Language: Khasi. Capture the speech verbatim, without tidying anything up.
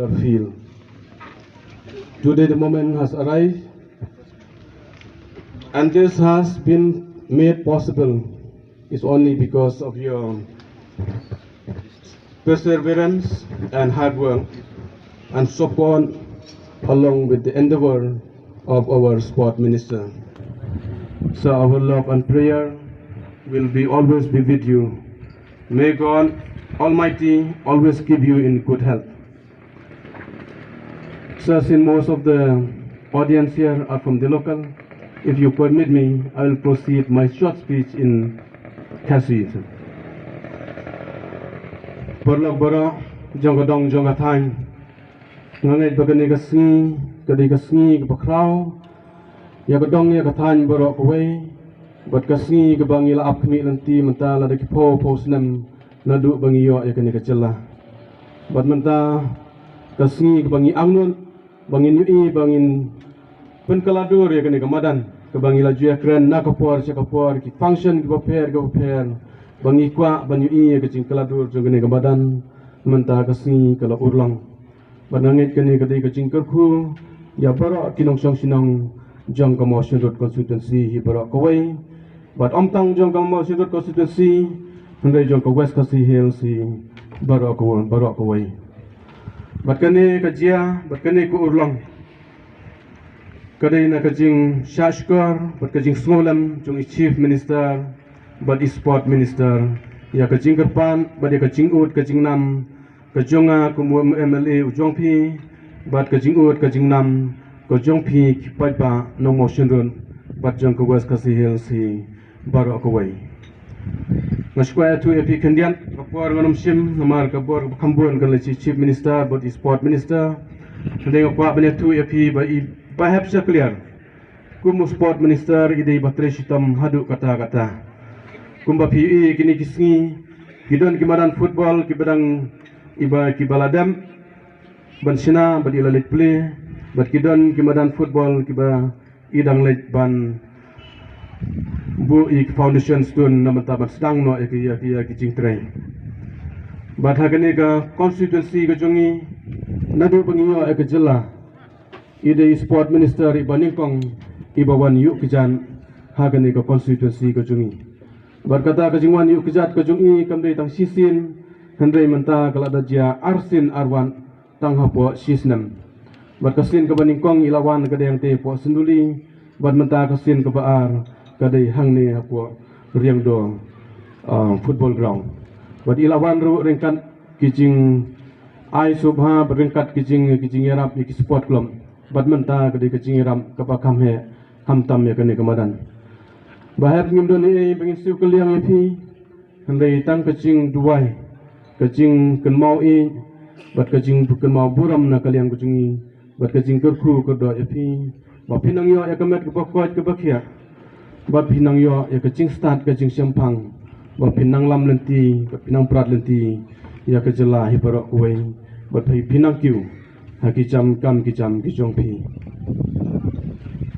field. Today the moment has arrived, and this has been made possible is only because of your perseverance and hard work and support, along with the endeavor of our sport minister. So our love and prayer will be always be with you. May God Almighty always keep you in good health. So since most of the audience here are from the local, if you permit me, I will proceed my short speech in Khasi. Paralok baroh jong ka dong jong ka thaiñ, nga ngeit ba kane ka sngi ka dei ka sngi kaba khraw ïa ka dong ïa ka thaiñ baroh kawei, bad ka sngi kaba ngi la ap khmih lynti mynta lada ki phew phew snem naduh ba ngi ïoh ïa kane ka jylla. Bad mynta ka sngi kaba ngi angnud ba ngin ïohi ba ngin pynkylla dur ïa kane ka madan kaba ngi la ju ïakren na ka por sha ka por, ki function kiba pher kiba pher, ba ngi kwah ban ïohi ïa ka jingkylla dur jong kane ka madan. Mynta ka sngi ka la urlong. Bad nga ngeit kane ka dei ka jingkyrkhu ïa baroh ki nongshong shnong jong ka Mawshynrut constituency hi baroh kawei. Bad ym tang jong ka Mawshynrut constituency, hynrei jong ka West Khasi Hills hi baroh kawei, baroh kawei. Bad kane ka jia, bad kane ka urlong, ka dei na ka jingshah shkor bad ka jingsngewlem jong i Chief Minister bad i Sport Minister ïa ka jingkyrpad bad ïa ka jingud ka jingnam ka jong nga kum u M L A u jong phi, bad ka jingud ka jingnam ka jong phi ki paidbah nong Mawshynrut bad jong ka West Khasi Hills hi baroh kawei. Nga shu kwah ïathuh ïa phi khyndiat, ka por ngan ym shim namar ka por kaba kham bun ka la shi Chief Minister bad i Sport Minister. Hynrei nga kwah ban ïathuh ïa phi ba i Bah Hep Shakliar kum u Sport Minister i dei ba trei shitom haduh katta katta. Kumba phi ïohi kine ki sngi ki don ki madan football kiba dang, iba kiba la dep ban shna bad i la leit plie, bad ki don ki madan football kiba i dang leit ban buh i foundation stone na bynta ban sdang noh ïa ki, ïa ki, ïa ki jingtrei. Bad ha kane ka constituency ka jong ngi, naduh ba ngi ïoh ïa ka jylla, i dei i Sport Minister iba nyngkong iba wan ïuh kjat ha kane ka constituency ka jong ngi. Bad kata ka jingwan ïuh kjat ka jong i kam dei tang shisien, hynrei mynta ka la da jia arsien arwat tang hapoh shisnem. Bad ka sien kaba nyngkong i la wan ka dei hangtei hapoh Senduli, bad mynta ka sien kaba ar ka dei hangne hapoh Riangdo, ah, football ground. Bad i la wan ruh ryngkat ki jingai sngewbha bad ryngkat ki jing, ki jingïarap ïa ki sport club. Bad mynta ka dei ka jingïarap kaba kham heh khamtam ïa kane ka madan. Bah Hep, ngim don ei ei ba ngin siew kylliang ïa phi, hynrei tang ka jingduwai, ka jingkynmaw ïeit bad ka jingkynmaw burom na ka liang ka jong ngi, bad ka jingkyrkhu kyrdoh ïa phi ba phin nang ïoh ïa ka met kaba koit kaba khiah, bad phin nang ïoh ïa ka jingstad ka jingshemphang, ba phin nang lam lynti bad phin nang prat lynti ïa ka jylla hi baroh kawei, bad phin nang kiew ha ki jam kam ki jam ki jong phi.